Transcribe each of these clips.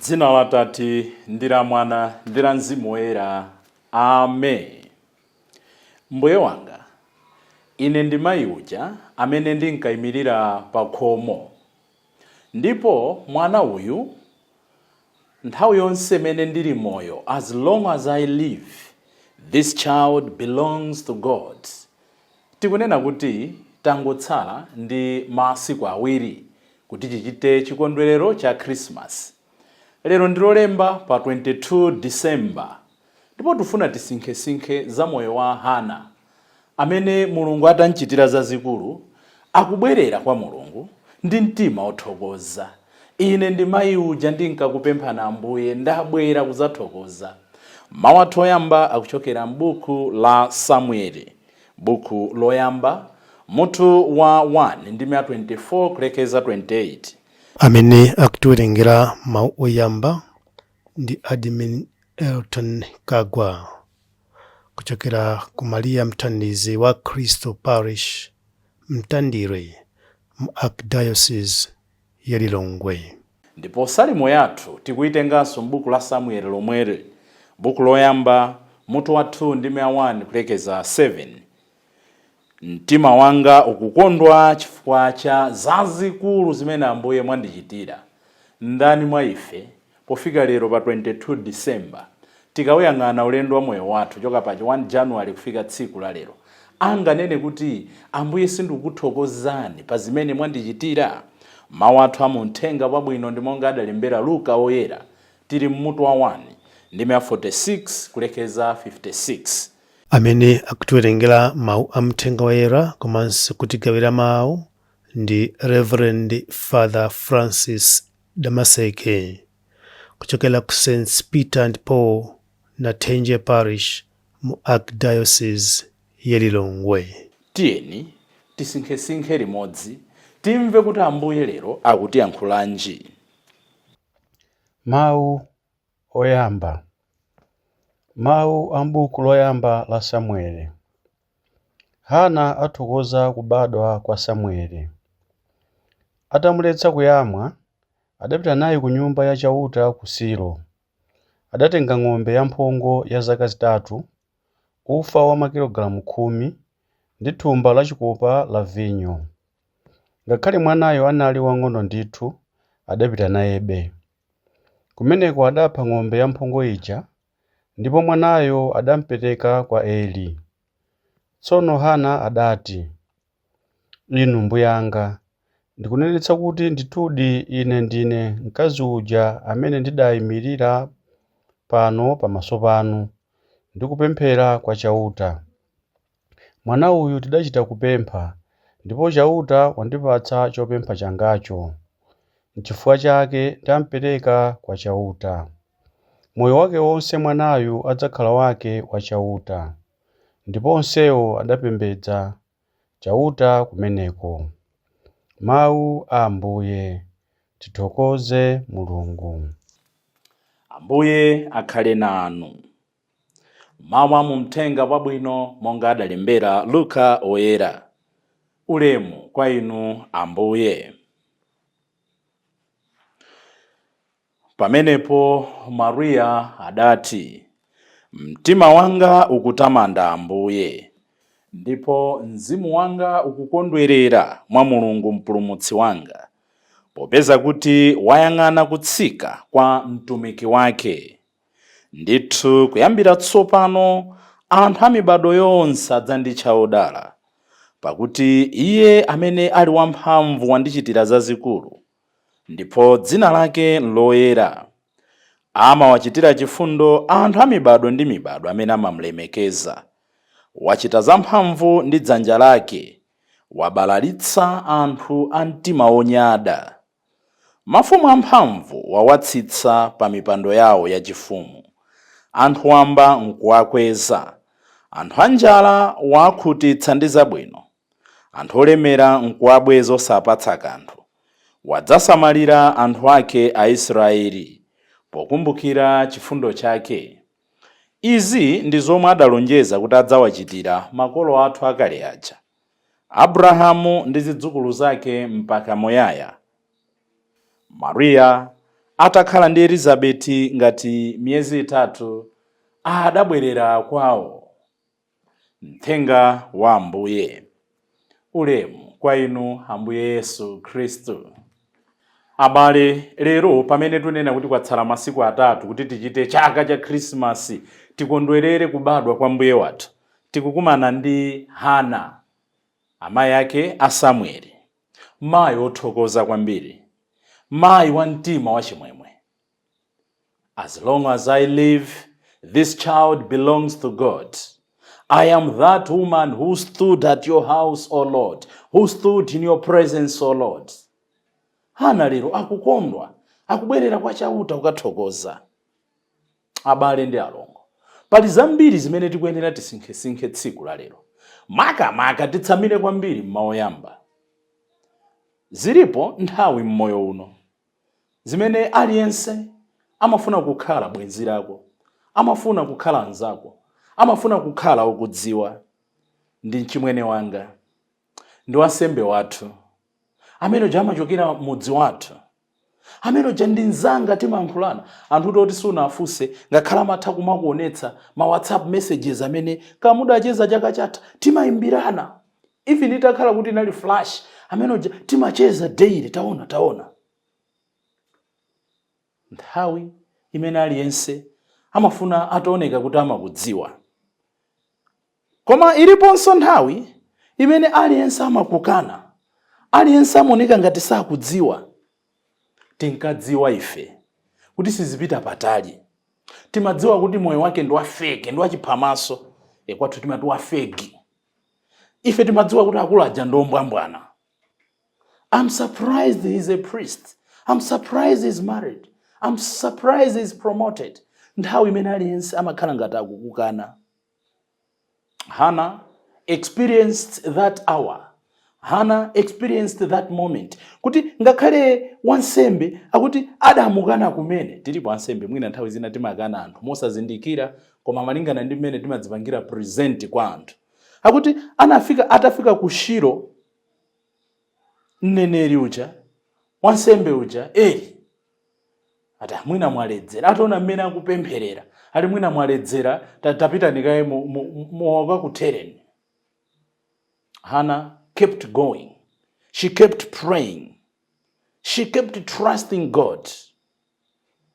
M'dzina la Atate, ndi la Mwana, ndi la Mzimu Woyera. Amen. Mbuye wanga, ine ndi mayi uja amene ndinkayimirira pa khomo. Ndipo mwana uyu, nthawi yonse imene ndili moyo, as long as I live, this child belongs to God. Tikunena kuti tangotsala ndi masiku 2 kuti tichite chikondwerero cha Khrisimasi. Lero ndi Lolemba pa 22 December, ndipo tifuna tisinkhesinkhe za moyo wa Hana, amene Mulungu atamchitira zazikulu, akubwerera kwa Mulungu ndi mtima othokoza. Ine ndi mayi uja ndinkakupemphani Ambuye, ndabwera kudzathokoza. Mawu athu oyamba akuchokera m'buku la Samueli, buku loyamba, mutu wa 1 ndime ya 24 kulekeza 28. Amene akutiwerengera mawu oyamba ndi Admin Elton Kagwa kuchokera ku Maria Mthandizi wa Khristu Parish, Mtandire, mu Archdiocese ya Lilongwe. Ndipo salimo yathu tikuitenganso m'buku la Samueli lomweli, buku loyamba, mutu wa 2 ndime ya 1 kulekeza 7. Mtima wanga ukukondwa chifukwa cha zazikulu zimene Ambuye mwandichitira. Ndani mwa ife pofika lero pa 22 December, tikawuyang'ana ulendo wa moyo wathu kuchoka pa 1 January kufika tsiku la lero, anganene kuti, Ambuye, sindikuthokozani pa zimene mwandichitira? Mawu athu a mu Mthenga Wabwino ndi monga adalembera Luka Woyera, tili m'mutu wa 1, ndime ya 46 kulekeza 56. Amene akutiwerengera mawu a Mthenga Woyera komanso kutigawira mawu ndi Reverend Father Francis Damaseke kuchokera ku St. Peter and Paul Nathenje Parish mu Archdiocese ya Lilongwe. Tiyeni tisinkhesinkhe limodzi, timve kuti Ambuye lero akutiyankhulanji. Mawu oyamba. Mawu a m'buku loyamba la Samueli. Hana athokoza kubadwa kwa Samueli. Atamuletsa kuyamwa, adapita naye ku nyumba ya Chauta ku Silo. Adatenga ng'ombe yamphongo ya zaka 3, ufa wa makilogalamu 10, ndi thumba lachikopa la vinyo. Ngakhale mwanayo anali wang'ono ndithu, adapita nayebe. Kumeneko adapha ng'ombe yamphongo ija, ndipo mwanayo adampereka kwa Eli. Tsono Hana adati, Inu mbuyanga, ndikunenetsa kuti ndithudi ine ndine mkazi uja amene ndidayimirira pano pamaso panu, ndikupemphera kwa Chauta. Mwana uyu tidachita kupempha, ndipo Chauta wandipatsa chopempha changacho. N'chifukwa chake ndampereka kwa Chauta. Moyo wake wonse mwanayu adzakhala wake wa Chauta. Ndipo onsewo adapembedza Chauta kumeneko. Mawu a Ambuye. Tithokoze Mulungu. Ambuye akhale nanu. Mawu a mu Mthenga Wabwino monga adalembera Luka Woyera. Ulemu kwa inu Ambuye. Pamenepo Mariya adati, Mtima wanga ukutamanda Ambuye, ndipo mzimu wanga ukukondwerera mwa Mulungu Mpulumutsi wanga, popeza kuti wayang'ana kutsika kwa mtumiki wake. Ndithu kuyambira tsopano anthu a mibadwo yonse adzanditcha wodala, pakuti Iye amene ali wamphamvu wandichitira zazikulu, ndipo dzina lake n'loyera. Amawachitira chifundo anthu a mibadwo ndi mibadwo amene amamlemekeza. Wachita zamphamvu ndi dzanja lake, wabalalitsa anthu a mtima wonyada. Mafumu amphamvu wawatsitsa pa mipando yawo yachifumu, anthu wamba n'kuwakweza. Anthu anjala wawakhutitsa ndi zabwino, anthu olemera n'kuwabweza osawapatsa kanthu. Wadzasamalira anthu ake Aisraeli, pokumbukira chifundo chake. Izi ndi zomwe adalonjeza kuti adzawachitira makolo athu akale aja, Abrahamu ndi zidzukulu zake mpaka muyaya. Mariya Atakhala ndi Elizabeti ngati miyezi 3, adabwerera kwawo. Mthenga wa Ambuye. Ulemu kwa inu, Ambuye Yesu Khristu. Abale, lero pamene tunena kuti kwatsala masiku 3 kuti tichite chaka cha Khrisimasi, tikondwerere kubadwa kwa Mbuye wathu, tikukumana ndi Hana, amayi ake a Samueli, mayi othokoza kwambiri, mayi wa mtima wachimwemwe. "As long as I live, this child belongs to God. I am that woman who stood at your house, O Lord, who stood in your presence, O Lord." Hana lero akukondwa, akubwerera kwa Chauta kukathokoza. Abale ndi alongo, pali zambiri zimene tikuyenera tisinkhesinkhe tsiku la lero. Makamaka titsamire kwambiri mmawu oyamba. Zilipo nthawi mmoyo uno zimene aliyense amafuna kukhala bwenzi lako, amafuna kukhala anzako, amafuna kukhala ukudziwa. Ndi mchimwene wanga, ndi wansembe wathu amene uja, amachokera mudzi wathu amene uja, ndi mzanga, timayankhulana. Anthu toti sunafunse, ngakhala amatha kumakuonetsa ma WhatsApp messages amene kamudacheza chaka chatha. Timayimbirana, even itakhala kuti inali flash, amene uja timacheza daily, taona, taona. Nthawi imene aliyense amafuna ataoneka kuti amakudziwa. Koma iliponso nthawi imene aliyense amakukana, aliyense amaoneka ngati sakudziwa. Tinkadziwa ife kuti sizipita patali. Timadziwa kuti moyo wake ndi wa fake, ndi wachiphamaso. Kwathu timati wa fake. Ife timadziwa kuti akulu aja ndi ombwambwana. I'm surprised he's a priest. I'm surprised he's married. I'm surprised he's promoted. Nthawi imene aliyense amakhala ngati akukukana. Hannah experienced that hour. Hannah experienced that moment. Kuti ngakhale wansembe akuti adamukana kumene. Tilipo ansembe mwina nthawi zina timakana anthu mosazindikira, koma malingana ndi mmene timadzipangira present kwa anthu. Akuti anafika, atafika ku Shilo, mneneri uja, wansembe uja Eli, ati, "Mwina mwaledzera." Ataona mmene akupempherera, ali, "Mwina mwaledzera, tapita ndikaye mowakakuthereni." Hannah kept going. She kept praying. She kept trusting God.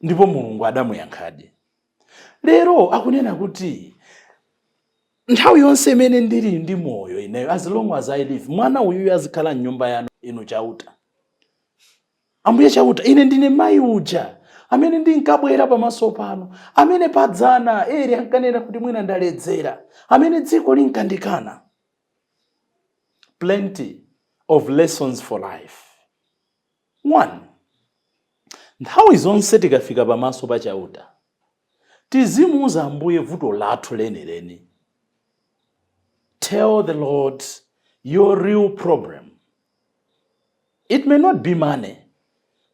Ndipo Mulungu adamuyankhadi. Lero akunena kuti nthawi yonse imene ndili ndi moyo ineyo, as long as I live, mwana uyuyu azikhala mnyumba yanu inu Chauta. Ambuye Chauta, ine ndine mayi uja amene ndinkabwera pamaso pano, amene padzana Eli ankanena kuti mwina ndaledzera, amene dziko linkandikana. Plenty of lessons for life. One, nthawi zonse tikafika pamaso pa Chauta, tizimuuza Ambuye vuto lathu lenileni. Tell the Lord your real problem. It may not be money.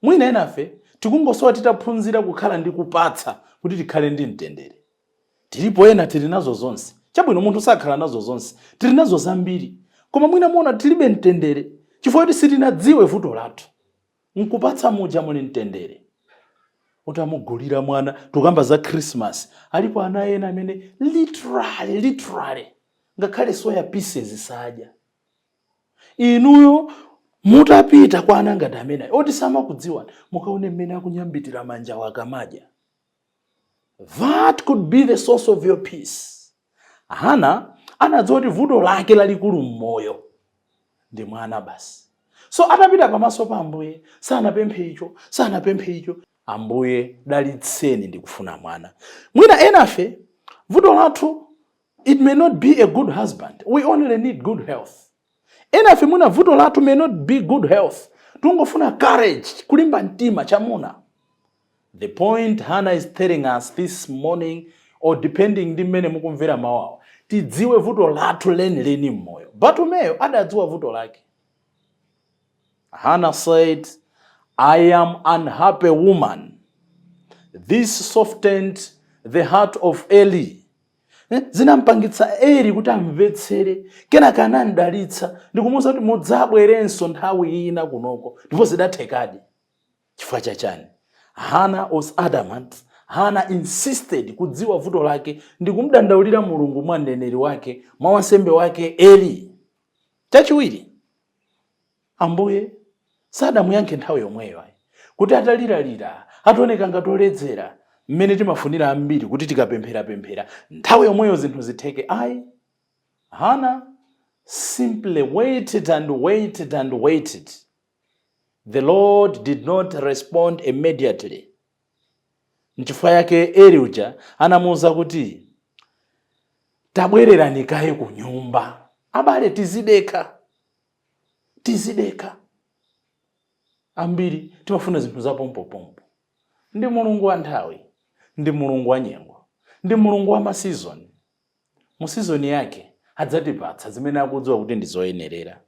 Mwina enafe tikungosowa titaphunzira kukhala ndi kupatsa kuti tikhale ndi mtendere. Tilipo ena tili nazo zonse. Chabwino, munthu sakhala nazo zonse. Tili nazo zambiri, koma mwina muona tilibe mtendere chifukwa kuti sitinadziwe vuto lathu. Nkupatsa muja muli mtendere. Utamugulira mwana, tukamba za Christmas, alipo ana ena amene literally, literally ngakhale soya pieces sadya. Inuyo mutapita kwa ana ngati amene oti samakudziwani, mukaone mmene akunyambitira manja wakamadya. That could be the source of your peace. Hana anadziwa kuti vuto lake lalikulu mmoyo ndi mwana basi. So atapita pamaso pa Ambuye, sanapemphe icho, sanapemphe icho. "Ambuye, dalitseni, ndikufuna mwana." Mwina enafe vuto lathu, it may not be a good husband. We only need good health. Enafe mwina vuto lathu may not be good health, tungofuna courage, kulimba mtima chamuna. The point Hannah is telling us this morning, or depending ndi mmene mukumvera mawawa, tidziwe vuto lathu lenileni mmoyo. Batumeyo adadziwa vuto lake. Hannah said, "I am unhappy woman." This softened the heart of Eli. Zinampangitsa Eli kuti amvetsere. Kenaka anandalitsa ndikumuwuza kuti mudzabwerenso nthawi ina kunoko. Ndipo zidathekadi. Chifukwa chachani? Hannah was adamant. Hannah insisted kudziwa vuto lake ndi kumdandaulira Mulungu mwa mneneri wake, mwa wansembe wake Eli. Chachiwiri, Ambuye sadamuyankhe nthawi yomweyo ayi, kuti ataliralira, ataoneka ngati oledzera, mmene timafunira ambiri kuti tikapempherapemphera nthawi yomweyo zinthu zitheke, ayi. Hannah simply waited and waited and waited. The Lord did not respond immediately. Nchifukwa yake Eli uja anamuwuza kuti, "Tabwererani kaye ku nyumba." Abale, tizidekha, tizidekha. Ambiri timafuna zinthu zapompopompo. Ndi Mulungu wa nthawi, ndi Mulungu wa nyengo, ndi Mulungu wa masizoni. Mu season yake adzatipatsa zimene akudziwa kuti ndi zoyenerera.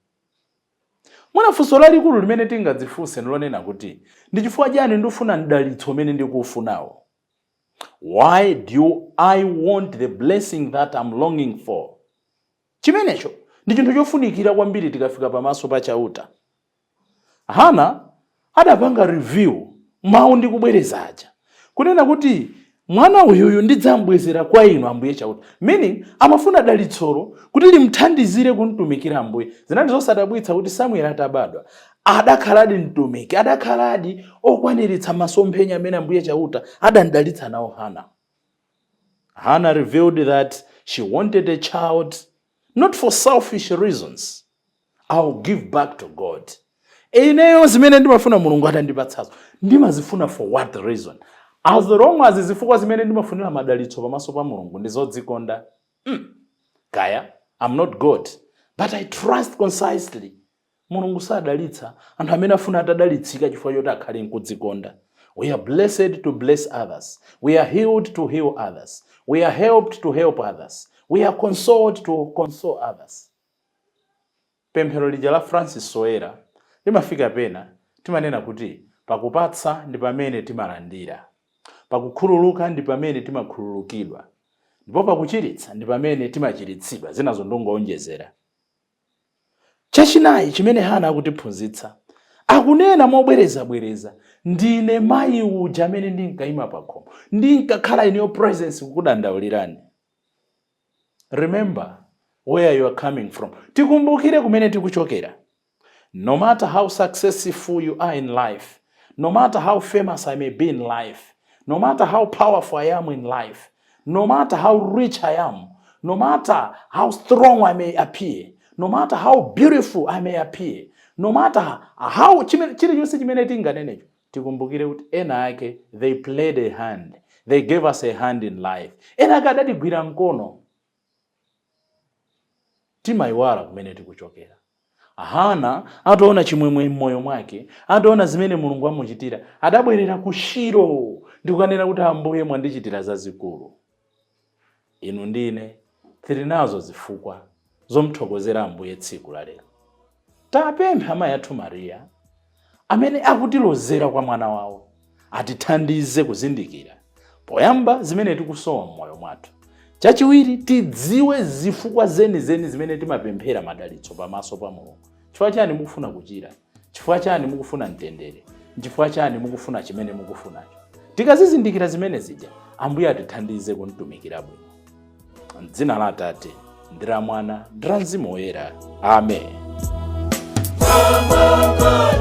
Mwina funso lalikulu limene tingadzifunse ndilonena kuti, ndi chifukwa chani ndifuna mdalitso umene ndikuufunawo? Why do I want the blessing that I'm longing for? Chimenecho ndi chinthu chofunikira kwambiri tikafika pamaso pa Chauta. Hana adapanga review mawu ndi kubwereza aja, kunena kuti, "Mwana uyuyu ndidzambwezera kwa inu, Ambuye Chauta," meaning amafuna dalitsolo kuti limthandizire kumtumikira Ambuye. Zinali zosadabwitsa kuti Samueli atabadwa adakhaladi mtumiki, adakhaladi okwaniritsa masomphenya amene Ambuye Chauta adamdalitsa nawo Hana. Hannah revealed that she wanted a child not for selfish reasons. I'll give back to God. Ineyo zimene ndimafuna Mulungu atandipatsazo, ndimazifuna for what reason? As long as zifukwa zimene ndimafunira madalitso pamaso pa Mulungu ndi zodzikonda, kaya I'm not God, but I trust concisely Mulungu sadalitsa anthu amene afuna atadalitsika chifukwa choti akhale nkudzikonda. We are blessed to bless others. We are healed to heal others. We are helped to help others. We are consoled to console others. Pemphero lija la Francis Woyera limafika pena timanena kuti pakupatsa ndi pamene timalandira, pakukhululuka ndi pamene timakhululukidwa, ndipo pakuchiritsa ndi pamene timachiritsidwa. Zinazo ndongoonjezera. Chachinayi chimene Hana akutiphunzitsa, akunena mobwerezabwereza, "Ndine mayi uja amene ndinkayima pakhomo, ndinkakhala in your presence kukudandaulirani." Remember where you are coming from. Tikumbukire kumene tikuchokera. No matter how successful you are in life, no matter how famous I may be in life, no matter how powerful I am in life, no matter how rich I am, no matter how strong I may appear, no matter how beautiful I may appear, no matter how chilichonse chimene tinganenecho, tikumbukire kuti ena ake, they played a hand, they gave us a hand in life. Ena ake adatigwira mkono. Timayiwala kumene tikuchokera. Hana ataona chimwemwe m'moyo mwake, ataona zimene Mulungu amuchitira, adabwerera ku Shilo ndikukanena kuti, "Ambuye mwandichitira zazikulu." Inu ndine tili nazo zifukwa zomthokozera Ambuye tsiku la lero. Tapempha amayi athu Mariya, amene akutilozera kwa mwana wawo, atithandize kuzindikira poyamba zimene tikusowa m'moyo mwathu. Chachiwiri, tidziwe zifukwa zenizeni zimene timapemphera madalitso pamaso pa Mulungu. Chifukwa chani mukufuna kuchira? Chifukwa chani mukufuna mtendere? Chifukwa chani mukufuna chimene mukufunacho? Tikazizindikira zimene zija, Ambuye atithandize kumtumikira bwino. Mdzina la Atate ndi la Mwana ndi la Mzimu Woyera, amen. Mama.